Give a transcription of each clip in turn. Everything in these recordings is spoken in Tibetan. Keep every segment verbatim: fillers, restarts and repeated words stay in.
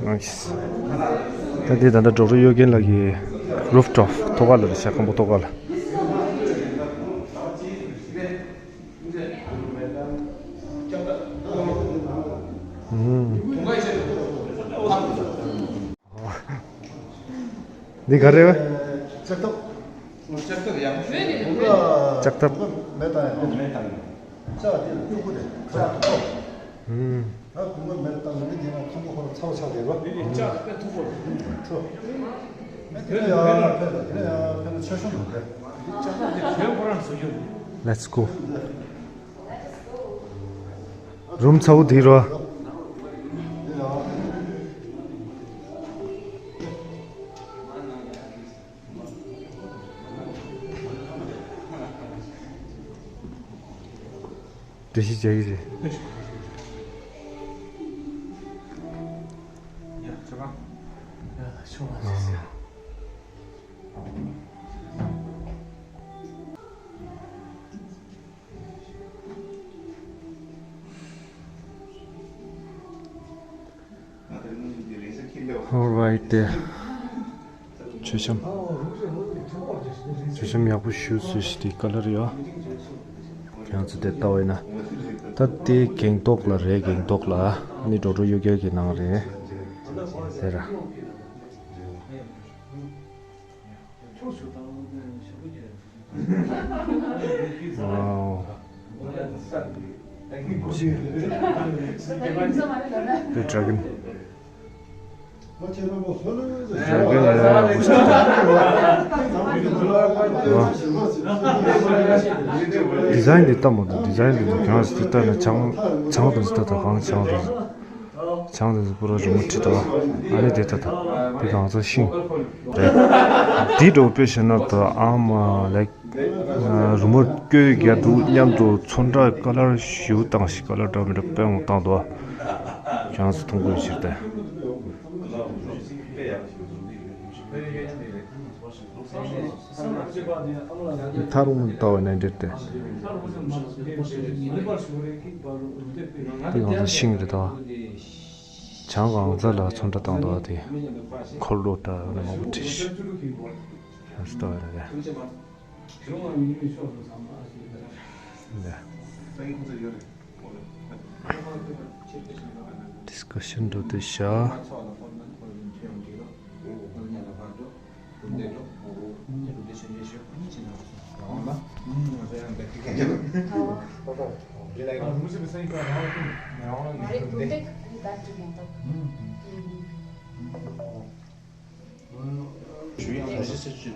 Nice. ད་འདི་ད་ལྟ་ཌོག་ཊར་གཡོ་རྒྱན་ལགས་ཀྱི་རུབ་ཊོབ་ཐོག་ཁ་ལ་རེད་ཤག་ཁང་པ་ཐོག་ཁ་ལ། ཨུམ། འདི་ག་རེ་བ། ལྕགས་ཐབ། ལྕགས་ཐབ་ཡང་། ལྕགས་ཐབ། མེ་བཏང་ཡང་། མེ་བཏང་ཡང་། ལྕགས་དེ་སྐྱུར་པོ་རེད། ལྕགས་ཐོག་ཨུམ། ད་གོང་མ་མེ་བཏང་ནས་དེ་ན་ཁང་པ་ཁོ་རང་ཚ་བོ་ཆགས་བསྡད་པ། ལྕགས་དེ་མཐུག་པོ་རེད། ཐུ། མེ་དེ་ཡང་ཕན་ལ་དེ་ཡང་ཕན་ལ་ཆ་ཤོམ་རེད། ལྕགས་ཐབ་དེ་གྱོན་ཁོ་རང་བཟོ་རྒྱུ་རེད། Let's go. རུམ་ཚ་བོ་དེ་རོ། འགྲེལ་བཤད་རྒྱག་གི་རེད། Alright. མཆོད་བཤམས། མཆོད་བཤམས་ཡག་པོ་ཞུ་སྲོལ་ཞིག་དེ་ཀ་ལར་ཡོད། ཁྱེད་ཚོ་དེ་ལྟ་བ་ཡིན་ན། ད་དེ་སྒང་ཏོག་ལ་རེད། སྒང་ཏོག་ལ་ཨ་ནི་ཌོག་ཊར་གཡོ་རྒྱལ་གྱི་ནང་རེད། དེ་ར། Wow. The dragon. Dragon, yeah, was the wow. Design དེ་ལྟ་མོ་འདུག Design དེ་འདུག་གང་ལྟར་ན་ཆང་ཆང་དང་ཟི་ལྟ་དང་གང་ཆང་རེད། ཆང་དེ་ཚོ་པུ་ར་རི་མོ་བྲིས་འདུག་ཨ་ནི་དེ་ལྟ་དང་དེ་གང་ཚང་ཤིང་རེད། འདི་འདྲ་པོ་དཔེ་བཞག་ན་ད་ཨ་མ་ལེགས། རི་མོ་བཀོད་རྒྱག་འདུག་མཉམ་དུ་ཚོན་ཁྲ་ཀ་ལར་ཞིབ་བཏང་ཞིག་ཀ་ལར་འདྲ་མི་འདྲ་དཔེ་མང་བཏང་འདུག་ཁྱེད་རང་ཚོ་མཐོང་དགོས་ཕྱིར་ཏེ། ཐ་རུང་ལྟ་བ་ནས་འདིར་ཏེ། འདི་ང་ཚོ་ཤིང་རེད་དོ། བྱང་གང་ཚ་ལ་ཚོན་ཁྲ་བཏང་འདུག་དེ། འཁོར་ལོ་འདྲ་ནས་མང་པོ་བྲིས་ཤིང་། ཡང་སྲིད་ལྟ་བ་ནས་རེད། ལ། Discussion འགྲོ་དུས་ཤག་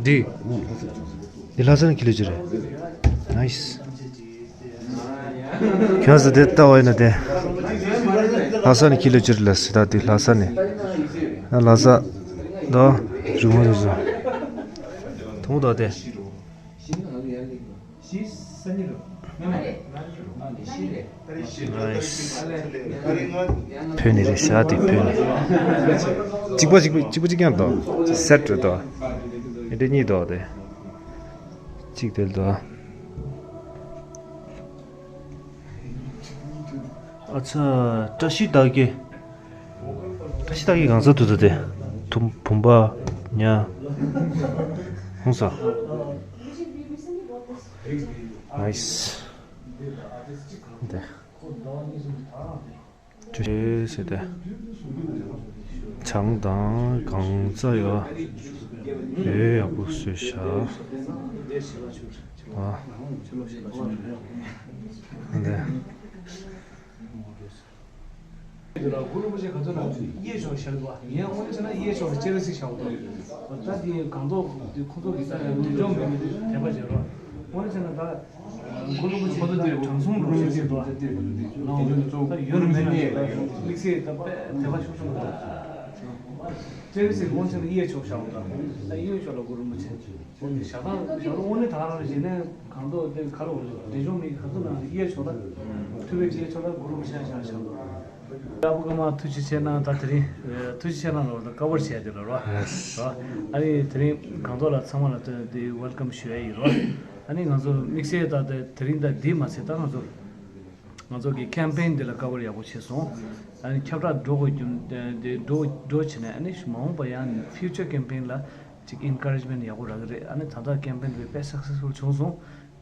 འདི། འདི་ལྷ་ས་ནས་ཁྱི་ལོ་ཅི་རེད། Nice. ཁྱོད་ཚོ་དེ་ལྟ་བ་ཡིན་ན་དེ། ལྷ་ས་ནས་ཁྱི་ལོ་ཅི་རེད་ལ་སི་ད་དེ་ལྷ་ས་ནས། ལྷ་ས། ད། རི་མོ་རི་ཟོ། ཐུང་ད་དེ། Nice. བོད་ནས་རེད་ཤག་དེ་བོད་ནས། གཅིག་པ་གཅིག་པ་གཅིག་པ་གཅིག་རྐྱང་དང་སེ་ཊི་རེད་དོ། ཨེ་འདྲ་གཉིས་དོ་དེ། གཅིག་དེ་ལ་དོ། ཨ་ཚ། བཀྲ་ཤིས་རྟགས་བརྒྱད། བཀྲ་ཤིས་རྟགས་བརྒྱད་གང་ཚ་དུ་དུ་དེ། ཐུམ་བུམ་པ། ཉ། ཧུང་ས། Nice. དེ། ཅེས་ཟེར་ཏེ། ཆང་དང་གང་ཚ་ཡོད། ཡོད་ཡག་པོ་བཟོས་ཤག་ཨ། འདི། དེ་ལ་གུ་རུ་རིན་པོ་ཆེ་ག་ཚོད་ན་གཡས་ཕྱོགས་བཞག་པ་ངས་དངོས་གནས་བྱས་ན་གཡས་ཕྱོགས་ལ་སྤྱན་རས་གཟིགས་བཞག་པ་དང་། ད་དེ་གང་ཐོག་དེ་ཁོ་ཚོ་གི་ད་ཡང་དེ་ལྗོངས་མི་དེ་དད་པ་བྱེད་རོགས། དངོས་གནས་བྱས་ན་ད་གུ་རུ་རིན་པོ་ཆེ་དྲང་སྲོང་རིན་པོ་ཆེ་དེ་ད་ཡོད་ན་མེད་ན་དམིགས་བསལ་ད་དཔེ་དད་པ་ཤུགས་ཆུང་དང་། སྤྱན་རས་གཟིགས་དངོས་གནས་བྱས་ན་གཡས་ཕྱོགས་བཞག་པ་དང་ད་གཡོན་ཕྱོགས་ལ་གུ་རུ་རིན་པོ་ཆེ། ཞག་དང་ཞག་ལོ་དངོས་གནས་ད་ག་རང་རེད། གཞི་ནས་གང་ཐོག་དེ་ག་རུ་འབྲས་ལྗོངས་མི་ག་ཚོད་ན་གཡས་ཕྱོགས་ལ་ཐུབ་པའི་གཡས་ཕྱོགས་ལ་གུ་རུ་རིན་པོ་ཆེ་ཞག་ཞག་ལོ། ཡག་པོ་སྐར་མ་ཐུགས་རྗེ་ཆེ་གནང་། ད་དེ་རིང་ཐུགས་རྗེ་ཆེ་གནང་ལོ། ད་ཀ་བར་བྱས་དེ་ལོ་རོ། ཨ་ནི་དེ་རིང་གང་ཐོག་ལ་ཚང་མ་ལ་དེ་ཝེལ་ཀམ་ཞུ་ཡ་ཡིན་རོ། ཨ་ནི་ང་ཚོ་དམིགས་བསལ་ད་དེ་རིང་ད་འདི་མ་ཚད་ད་ང་ཚོ། ང་ཚོ་གི་ཁེམ་པེན་འདི་ལ་ཀ་བར་ཡག་པོ་བྱས་སོང་། ཨ་ནི་ཁྱབ་བསྒྲགས་འགྲོ་དགོས་རྒྱུ་འདི་འགྲོ་འགྲོ་བྱས་ནས། ཨ་ནི་མ་འོངས་པ་ཡང་ཕིའུ་ཅར་ཁེམ་པེན་ལ་ཅིག་ཨིན་ཁ་རེཇ་མེན་ཡག་པོ་རག་གི་རེད། ཨ་ནི་ད་ལྟ་ཁེམ་པེན་དེ་དཔེ་སག་སེ་སི་ཕུལ་བྱུང་སོང་།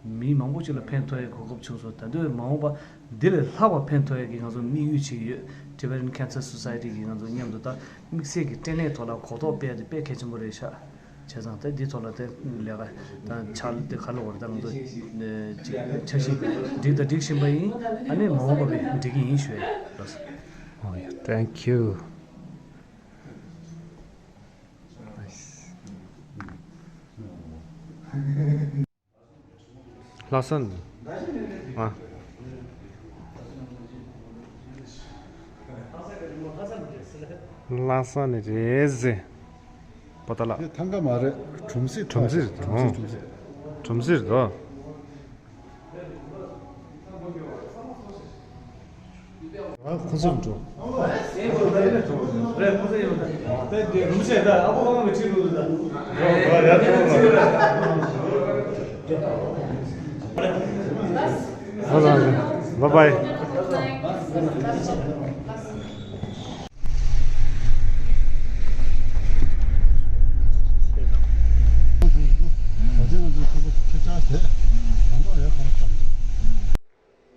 མི་མང་པོ་ཅིག་ལ་ཕན་ཐོགས་ཡའི་གོ་སྐབས་བྱུང་སོང་། ད་དུང་མ་འོངས་པ་འདི་ལས་ལྷག་པ་ཕན་ཐོགས་ཡ་གི་ང་ཚོ་དམིགས་ཡུལ་ཅིག་ཡོད། Tibetan Cancer Society གི་ང་ཚོ་མཉམ་དུ་ད་དམིགས་བསལ་གྱི་སྐྲན་ནད་ཐོག་ལ་གོ་རྟོགས་སྤེལ་ཡ་དེ་དཔེ་གལ་ཆེན་པོ་རེད་ཤག་བྱས་ཙང་ད་འདི་ཐོག་ལ་དེ་ལས་ཀ་དང་ཕྱག་ལས་དེ་ག་ལ་བར་ད་ང་ཚོ་ཅིག་འཆར་གཞི་སྒྲིག་དང་སྒྲིག་བཞིན་པ་ཡིན། ཨ་ནི་མ་འོངས་པ་བས་འགྲིག་གི་ཡིན་ཞུ་ཡ་ལགས། Oh, yeah. Thank you. Nice. ལྷག་བསམ། ཨ། ལྷག་བསམ་ནི་རེད་ཟེ། པོ་ཏ་ལ། དེ་ཐང་ག་མ་རེད། གྲུམ་སེ། གྲུམ་སེ་རེད། གྲུམ་སེ། གྲུམ་སེ། གྲུམ་སེ་རེད་དོ། ཁོ་ཚོར་འགྲོ། Bye bye.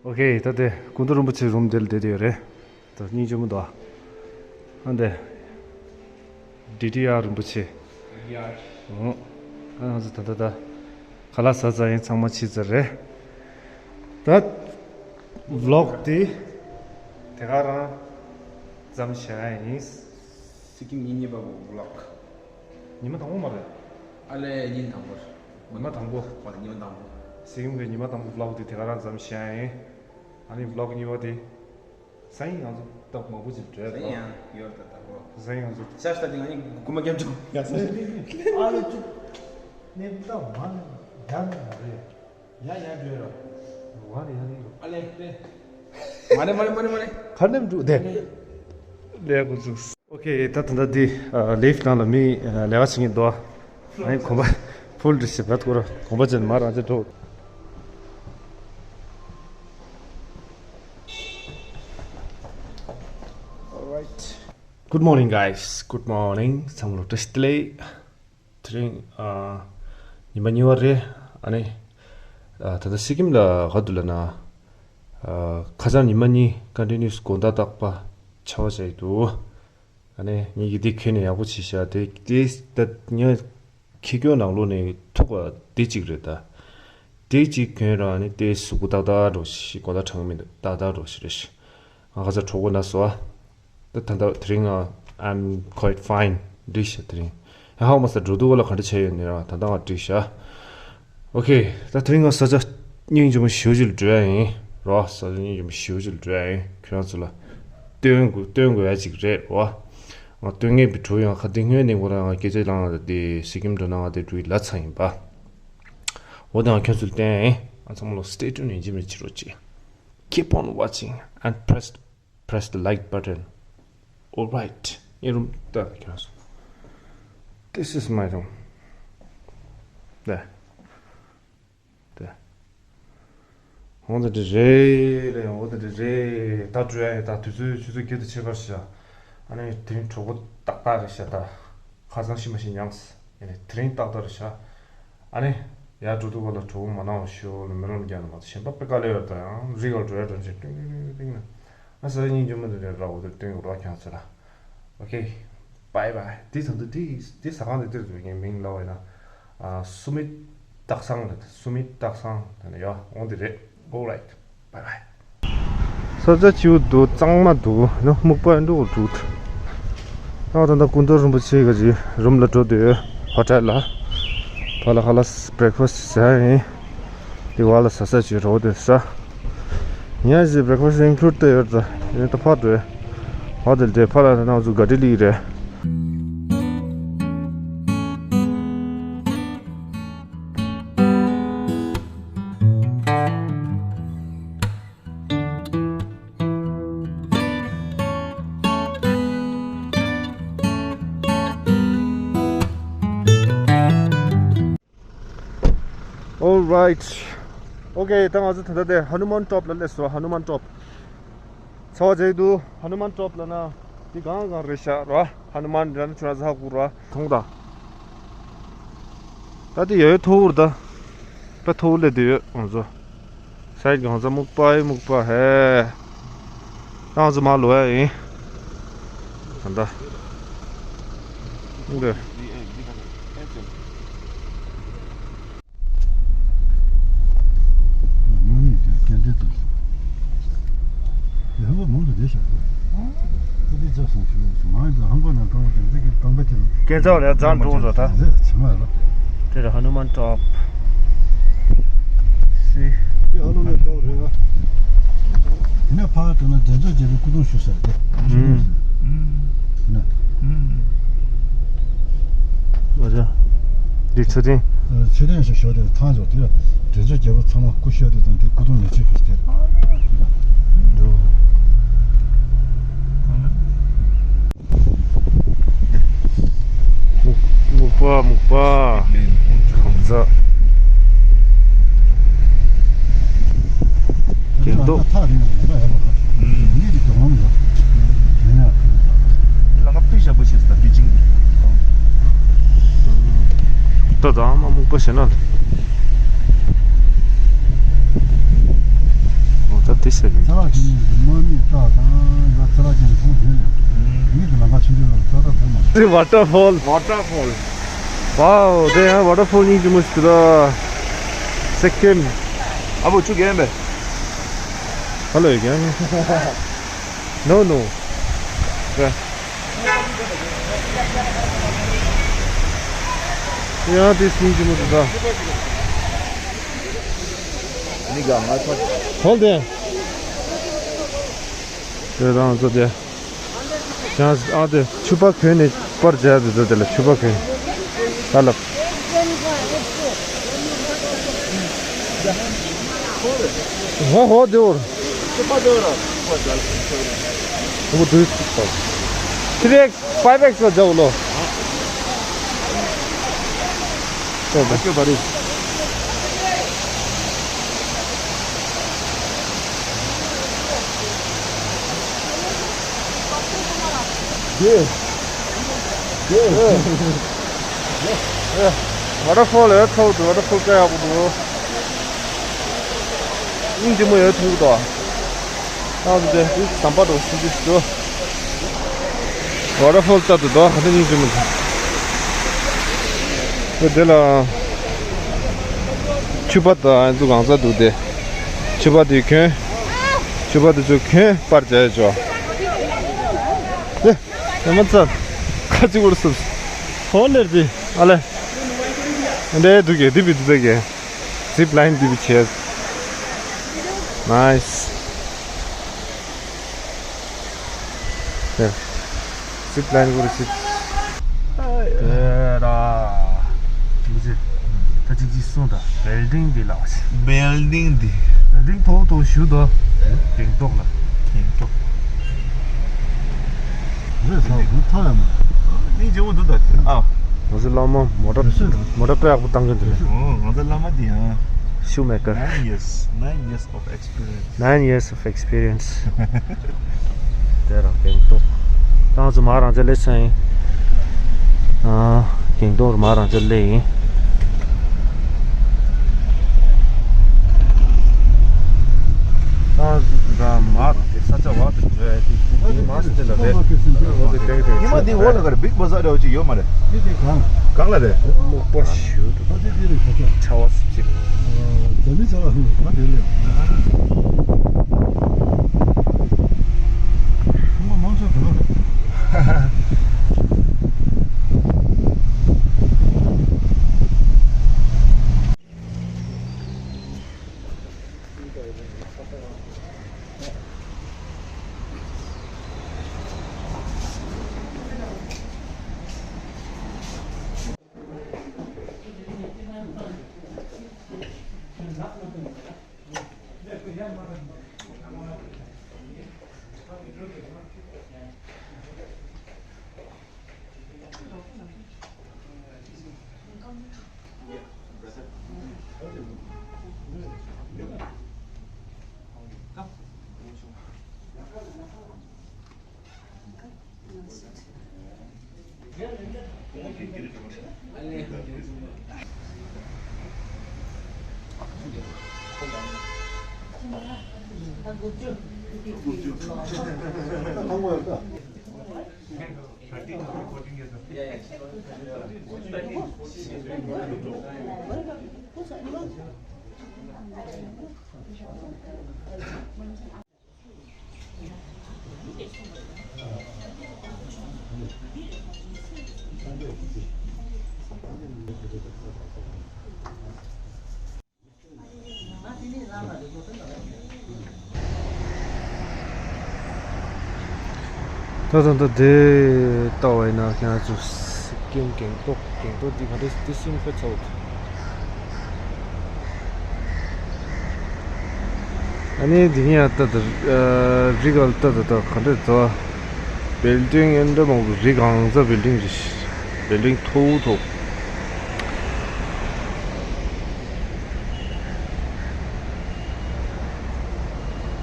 Okay, ད་དེ་སྐུ་མདུན་རིན་པོ་ཆེ་རུམ་དེ་ལ་བསྡད་ཡོད་རེད། ད་སྙིང་རྗེ་མོ་འདུག་ཨ་འདི་ཌི་ཊི་ཨར་རིན་པོ་ཆེ། ཨོ། ཨ་ང་ཚོ་ད་ད་ད་ཁ་ལག་ཟ་ཚར་ཡིན། ཚང་མ་ཕྱིན་ཚར་རེད། ད་ཝི་ལོག་དེ་དེ་ག་རང་མཚམས་བཞག་ཡ་ཡིན། སི་ཀིམ་ཉིན་གཉིས་པ་གི་ཝི་ལོག་ཉི་མ་དང་པོ་མ་རེད། ཨ་ལས་ཉིན་དང་པོ་རེད། ཉི་མ་དང་པོ། ཨོ་ཉི་མ་དང་པོ། སི་ཀིམ་གི་ཉི་མ་དང་པོ་ཝི་ལོག་དེ་དེ་ག་རང་མཚམས་བཞག་ཡ་ཡིན། ཨ་ནི་ཝི་ལོག་གཉིས་པ་དེ། སང་ཉིན་ང་ཚོ་སྟབས་མང་པོ་ཅིག་འགྲོ་ཡ། སང་ཉིན་ཡང་ཡོད་ད་ད་གོ། སང་ཉིན་ང་ཚོ། ཤ་ཤ་ཏི་ང་ནི་རྐུན་མ་རྒྱབ་ཆོག་ཡ་སང་ཉིན། ཨ་ལོ་ཅིག་ནེ་ད་མ་ནི་རྒྱབ་ནི་མ་རེད། ཡ་ཡ་འགྲོ་ཡ་ར། ཝ་ནི་ཡ་ནི་རོ། ཨ་ལེ་ཏེ། མ་ནི་མ་ནི་མ་ནི་མ་ནི། གར་ནེམ་འགྲོ་དེ། ལས་འགོ་ཚུགས། ཨོ་ཁེ། ད་ད་ད་འདི་ལིཕ་ནང་ལ་མི་ལས་ཀ་བྱེད་མཁན་འདུག་ཨ་ནི་གོམ་པ་ཕུལ་རེ་ཞིག་བར་སྐོར་གོམ་པ་ཅན་མ་རང་ཅི་འགྲོ། Alright. Good morning, guys. Good morning. ཚང་མ་ལ་བཀྲ་ཤིས་བདེ་ལེགས། དེ་རིང་ཨ་ཉི་མ་གཉིས་པ་རེད། ཨ་ནི་ཨ་ད་ལྟ་སི་ཀིམ་ལ་ག་འདུག་ལབ་ན། ཨ་ཁ་སང་ཉི་མ་གཉིས་ཀོན་ཊི་ནིའུ་སི་དགོང་དག་རྟག་པར་ཆར་པ་བྱས་འདུག་ཨ་ནི་ངེད་ཀྱིས་དེ་གྱོན་ནས་ཡག་པོ་བྱས་ཤག་དེ་དེ་ད་ངས་ཁྱི་གྱོན་ནང་ལོགས་ནས་ཐུག་པ་དེ་གཅིག་རེད་ད། དེ་གཅིག་གྱོན་རང་ནི་དེ་གཟུགས་པོ་ཏག་ཏག་འགྲོ་ཞིག་གོ་ད་གྲང་མི་འདུག་ཏག་ཏག་འགྲོ་ཞིག་རེད་ཤག་ང་ཁ་ཚ་གྲོགས་པོ་ན་སོ། ད་ད་ལྟ་དེ་རིང་ང་I'm quite fine འགྲིག་ཤག་དེ་རིང་ཧ་ཧ་མ་ས་འགྲོ་འདུག་ག་ལ་ག་འདྲ་བྱས་ཡོད་ནི་ར་ད་ལྟ་ང་འགྲིག་ཤག་ཨོ་ཁེ། ད་དེ་རིང་ང་ས་ཆ་སྙིང་རྗེ་མོ་ཞེ་པོ་ཅིག་ལ་འགྲོ་ཡ་ཡིན་རོ། ས་ཆ་སྙིང་རྗེ་མོ་ཞེ་པོ་ཅིག་ལ་འགྲོ་ཡ་ཡིན། ཁྱོད་རང་ཚོ་ལ་སྟོན་དགོས་སྟོན་དགོས་ཡ་ཅིག་རེད་རོ། ང་སྟོན་མཁན་པའི་གྲུ་ཡང་ཁ་དེ་སྔོན་ནས་ཁོ་རང་ང་སྐད་ཆ་ལངས་ཏེ་སི་ཀིམ་འགྲོ་ན་ང་དེ་གྲུ་ཡི་ལ་ཚ་ཡིན་པ། འོ་དེ་ང་ཁྱོད་ཚོ་ལ་བསྟན་ཡ་ཡིན། ང་ཚང་མ་ལ་stay tuned ཡིན་གཅིག་མིན་གཅིག་རོགས་གྱིས། Keep on watching and press press the like button. Alright. ངའི་རུམ་ལྟ་ཁྱོད་ཚོ། This is my room. ལྟ། ལྟ། འོ་དེ་འདྲ་རེད་ལས། འོ་དེ་འདྲ་རེད། ད་འགྲོ་ཡ་ཡིན། ད་དུས་ཚོད་ཆུ་ཚོད་བརྒྱད་དང་ཕྱེད་ཀར་བཞག་ཨ་ནི་དེ་རིང་གྲོགས་པོ་ཏག་ཏག་རེད་ཤག་ད་ཁ་སང་ཤི་མ་ཤི་མྱངས། ཡིན་ནའི་དེ་རིང་ཏག་ཏག་རེད་ཤག་ཨ་ནི་ཡར་འགྲོ་དུས་སྒང་ལ་གྲོགས་པོ་མ་གནང་བ་ཞུ་ལ་མེ་ལོང་རྒྱག་ནས་མ་གཏོགས་གཞན་པ་དཔེ་དཀའ་ལས་ཡོད་ད། ཡང་རི་སྒང་འགྲོ་ཡ་འགྲོ་བྱས་ཏིང་ཏིང་ཏིང་ན། ཨ་ས་སྙིང་རྗེ་མོ་འདི་འདྲ་ར་འོ་དེ་སྟོན་རོགས་ཁྱང་ཚོ་ལ། ཨོ་ཁེ། བྷའི་བྷའི། དེ་ཚོ་འདི་དེ་དེ་ཟ་ཁང་དེ་དེར་འཛུལ་ངའི་མིང་ལབ་པ་ཡིན་ན། ཨ་སུ་མི་སྟག་ཚང་རེད། སུ་མི་སྟག་ཚང་དེ་ནས་ཡོད་འོང་དེ་རེད། Alright. Bye bye. ས་ཆ་ཆེ་བོ་འདུག་གཙང་མ་འདུག་ནི་སྨུག་པ་འདུག་འདུག་ཨ་ད་ལྟ་སྐུ་མདུན་རིན་པོ་ཆེ་གི་རི་རུམ་ལ་འགྲོ་འདོད་ཡོད། ཧོ་ཊེལ་ལ། ཕ་ལ་ཧ་ལ་བྷི་རེག་ཕ་སི་ཟ་ཡིན། དེ་བ་ལ་ཟ་ས་ཅིག་རོ་དེ་ཟ། ཡང་ཞིག་བྷི་རེག་ཕ་སི་ཨིན་ཀླུ་ཌི་བསྡད་ཡོད་ད། ཡིན་ད་ཕར་འགྲོ། ཧོ་ཊེལ་དེ་ཕ་ལ་ན་ང་ཚོ་ག་ཌི་ལི་རེད། Alright. ཨོ་ཀེ། ད་ང་ཚོ་ད་ལྟ་དེ་ཧ་ནུ་མན་ཊོབ་ལ་སླེབས་སོང་། ཧ་ནུ་མན་ཊོབ། ཚ་བ་རྒྱག་འདུག་ཧ་ནུ་མན་ཊོབ་ལབ་ན་འདི་གང་གང་རེད་ཤག་ར། ཧ་ནུ་མན་ར་ན་ཆུ་ན་ཟ་ཧ་གུ་ར། མཐོང་ད། ད་དེ་ཡོད་མཐོ་བོར་ད། ད་མཐོ་བོ་སླེབས་དུས་ཡོད་ང་ཚོ། སའིཌ་གང་ཚ་སྨུག་པ་ཨེ་སྨུག་པ་ཧེ། ང་ཚོ་མར་ལོག་ཡ་ཡིན། ད་ད། འདི། སྐད་ཆ་ལ་རྫང་འགྲོ་ར་ད། དེ་ར་ཧ་ནུ་མན་ཊོབ། སི། དེ་ཧ་ནུ་མན་ཊོབ་རེད་བ། དེ་ནས་ཕར་འགྲོ་ན་འདྲེན་མཆོག་རྒྱལ་པོའི་སྐུ་གདུང་བཞུགས་ས་རེད་དེ། ཨུམ། དེ་ན། ཨུམ། ཨོ་ཅག་འདི་མཆོད་རྟེན། མཆོད་རྟེན་ཞིག་ཞོག་དེ་ཐང་ཞོག་དེ་འདྲེན་མཆོག་རྒྱལ་པོ་ཚང་མ་སྐུ་གཤེགས་དེ་དང་དེ་སྐུ་གདུང་མེ་ལྕེ་ཕུལ་དེ། འདུག་སྨུག་སྨུག་པ་སྨུག་པ། གང་ཟག་གན་ཏོ། ད་དང་མ་སྨུག་པ་ཞེ་ན། ཨོ་ད་དེ་ཟེར་ཡིན། ཚ་བ་ཅན་གྱི་དམག་མིས་སྐྲག་དང་ཡ་ཚ་བ་ཅན་མཐོང་དོན་ནས་མིག་གི་ལམ་ཁ་ཆུང་ཆུང་ལ་ས་ཐག་ཐོག་མ། དེ་ཝ་ཊར་ཕོལ། ཝ་ཊར་ཕོལ། ཝའོ། དེ་ཡང་ཝ་ཊར་ཕོལ་སྙིང་རྗེ་མོ་ཞིག་འདུག་ད། སེ་ཀེམ། ཨ་བོ་ཆུ་རྒན་པས། ཧ་ལོ་ཡི་རྒན། ནོ་ནོ། ཡང་དེ་སྙིང་རྗེ་མོ་འདུག་ད། ཧོལ་དེ། དེ་རང་ཚོ་དེ། ཡང་ཨ་དེ་ཕྱུ་པ་གོན་ནས་པར་མཇལ་དུ་འགྲོ། དེ་ལ་ཕྱུ་པ་གོན། ད་ལབ། ཧོ་ཧོ་དེ་འོར། ཧོ་དུ་ཚིག་པ། ཁྱི་རེག་ཕའི་བེག་སུ་འཇའ་ལོ། ཨ་ཀྱོ་བ་རི། དེ། དེ། ཝ་ཊར་ཕོལ་ཡོད་ཚོགས་འདུག་ཝ་ཊར་ཕོལ་སྐད་ཡག་པོ་འདུག་སྙིང་རྗེ་མོ་ཡོད་ཐུག་འདུག་ཨ་ཙི་དེ་དུས་དམ་པ་འགྲོ་ཤི་དུས་སུ། ཝ་ཊར་ཕོལ་ལྟ་དུ་འདུག་ཧ་ཅང་སྙིང་རྗེ་མོ་འདུག་དེ་ལ་ཕྱུ་པ་དང་ཨ་ཙི་གང་ས་འདུག་དེ། ཕྱུ་པ་དེ་གྱོན། ཕྱུ་པ་དེ་ཚོ་གྱོན་པར་བྱས་ཆོག་ཨེ། ཡ་མ་ཚ། ཁ་ཅིག་བོར་སོང་། ཧོ་ལེར་ཅི། ཨ་ལེ། འདྲེ་འདུག་གེ་འདི་བི་འདུག་གེ་ཟིབ་ལ་ཡིན་འདི་བི་བྱས། ནའིས། ཟིབ་ལ་ཡིན་བོར་ཟིབ། དེ་ར། མི་ཚེ། ད་ཅིག་ཅིག་གསུངས་དང་བེལ་ཌིང་འདི་ལ་བ་ཞིག་བེལ་ཌིང་འདི། བེལ་ཌིང་མཐོ་པོ་མཐོ་པོ་ཞུ་དོ། གེང་ཏོག་ལ། གེང་ཏོག་རེད་ས་བོ་ཐ་ཡ་མ། སྙིང་རྗེ་མོ་འདུག་ད་དེ། ཨ། ང་ཚོ་བླ་མ་མོ་ཊ། མོ་ཊ་དཔེ་ཡག་པོ་བཏང་གི་འདུག་ཨོ་ང་ཚོ་བླ་མ་འདི་ཡང་། ཤུ་མེ་ཀར། Nine years, nine years of experience. Nine years of experience. དེ་རང་གེང་ཏོག་ད་ང་ཚོ་མ་རང་ཅག་སླེབས་ཚར་ཡིན། ཨ། གེང་ཏོག་རུ་མ་རང་ཅག་སླེབས་ཡིན། ད་ང་ཚོ་ད་མ་རང་ཅག་ས་ཆ་བར་དུ་འགྲོ་ཡ་དེ་དེ་མ་སུ་དེ་ལ་རེད། ཉི་མ་འདི་འོག་ལ་གར་བིག་བ་ཟ་འདྲ་བ་ཅིག་ཡོད་མ་རེད། དེ་དེ་གང་གང་ལ་རེད། སྨུག་པ་ཞུ་འདུག་ཨ་དེ་དེ་རེད་ཁ་ཁ། ཆར་པ་སི་ཅིག་ད་མི་ཆར་པ་ཧུ་ད་དེ་རེད། ཁོང་མང་ཚོགས་དེ་ལ། ད་ད་ད་དེ་ལྟ་བ་ཡིན་ན་ཁྱེད་ཚོ་སྐད་གང་ཏོག་གང་ཏོག་འདི་ག་འདྲ་འདི་སེམས་ཁ་ཚ་བོ། ཨ་ནི་འདི་ཡང་ལྟ་ད་རི་ག་ལ་ལྟ་ད་ད་ག་འདྲ་ད། བིལ་ཌིང་ཨེ་འདྲ་མང་པོ་རི་གང་ཚ་བིལ་ཌིང་རེད། བིལ་ཌིང་མཐོ་པོ་མཐོ་པོ།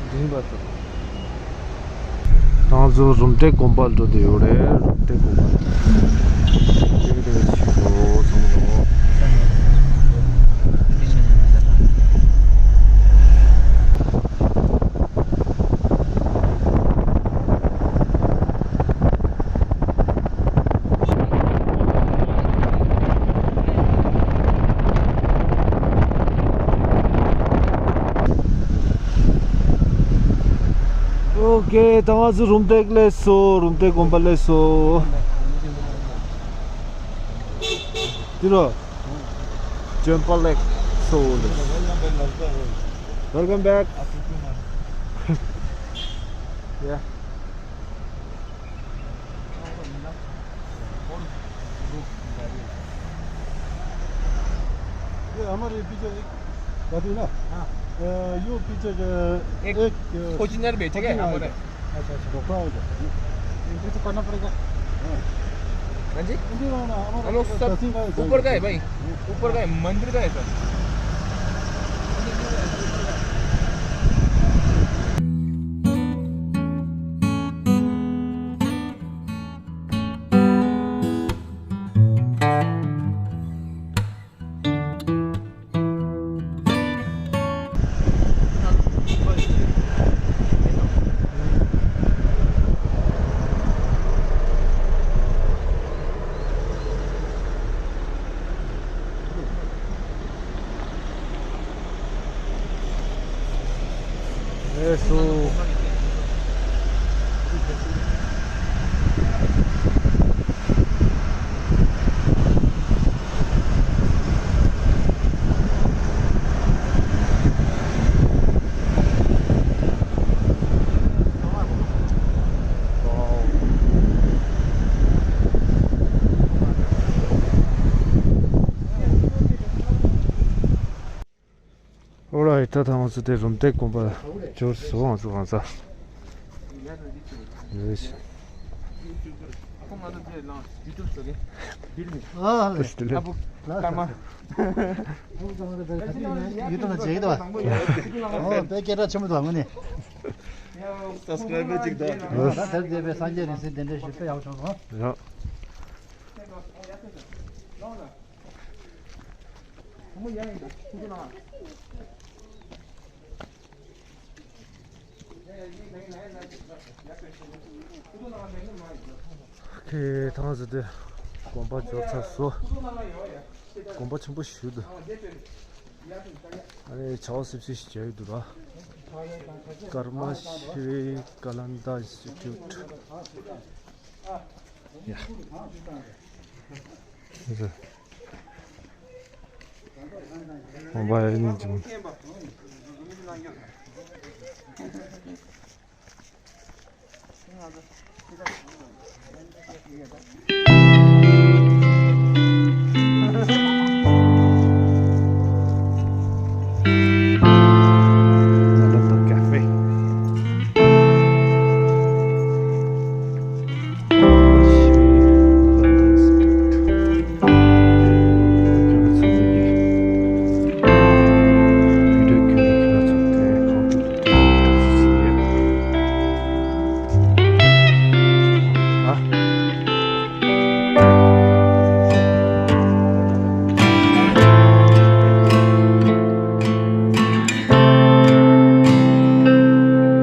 འདི་ཡིན་པ་ད། ང་ཚོ་རུམ་བཏེག་དགོན་པ་འགྲོ་བསྡད་ཡོད་རེད། རུམ་བཏེག་དགོན་པ། ཏེག་ཏེག་ཞིག་འགྲོ་ཚང་མ་འགྲོ། ཨོ་ཀེ། ད་ང་ཚོ་རུམ་བཏེག་སླེབས་སོང་། རུམ་བཏེག་དགོན་པ་སླེབས་སོང་། འདི་རོ། ཇོན་པ་ལེག་སོ་ལེ། Welcome back. Yeah. ये हमारे पीछे एक, कहते हैं ना, हाँ। अ, यो पीछे जो एक, एक, अ, फॉर्च्यूनर बैठे हैं हमारे। अच्छा, अच्छा। तो क्या हो गया? Entry तो करना पड़ेगा। हाँ। हाँ जी? Entry ना, ना, हमारा हम लोग सब दस ही का है, ऊपर का है भाई। ऊपर का है, मंदिर का है सर। Alright, ད་ད་ང་ཚོ་དེ་རུམ་བཏེག་དགོན་པ་འབྱོར་སོང་། ང་ཚོ་གང་ཟག་ཡོད་ཤག་ཨ་ལེ། ཡུ་ཊུབ་ལ་མཇལ་གྱི་འདུག་བ། ཨོ་དཔེ་སྐད་གྲགས་ཆེན་པོ་འདུག་བ་དངོས་གནས། སབ་སི་ཀྲའིབ་བྱེད་ཀྱི་འདུག་ད་དེར་མཛད་པའི་སངས་རྒྱས་རིག་འཛིན་གདན་འདྲེན་ཞུས། དཔེ་ཡག་པོ་བྱུང་སོང་། ཡ། ཁེ་ཐང་ཟེར་ཏེ་དགོན་པ་འབྱོར་ཚར་སོང་། དགོན་པ་ཆེན་པོ་ཞིག་འདུག་ཨ་ནི་བྱ་བ་སིབ་སིབ་ཞིག་བྱས་ཡོད་འདུག་ད། ཀརྨ་ཤྲཱི་ཀ་ལན་ད་ཨིན་སི་ཊི་ཊུཊ། ཡ། ཨོ་བ་ཡ་ནི་ཅིང་།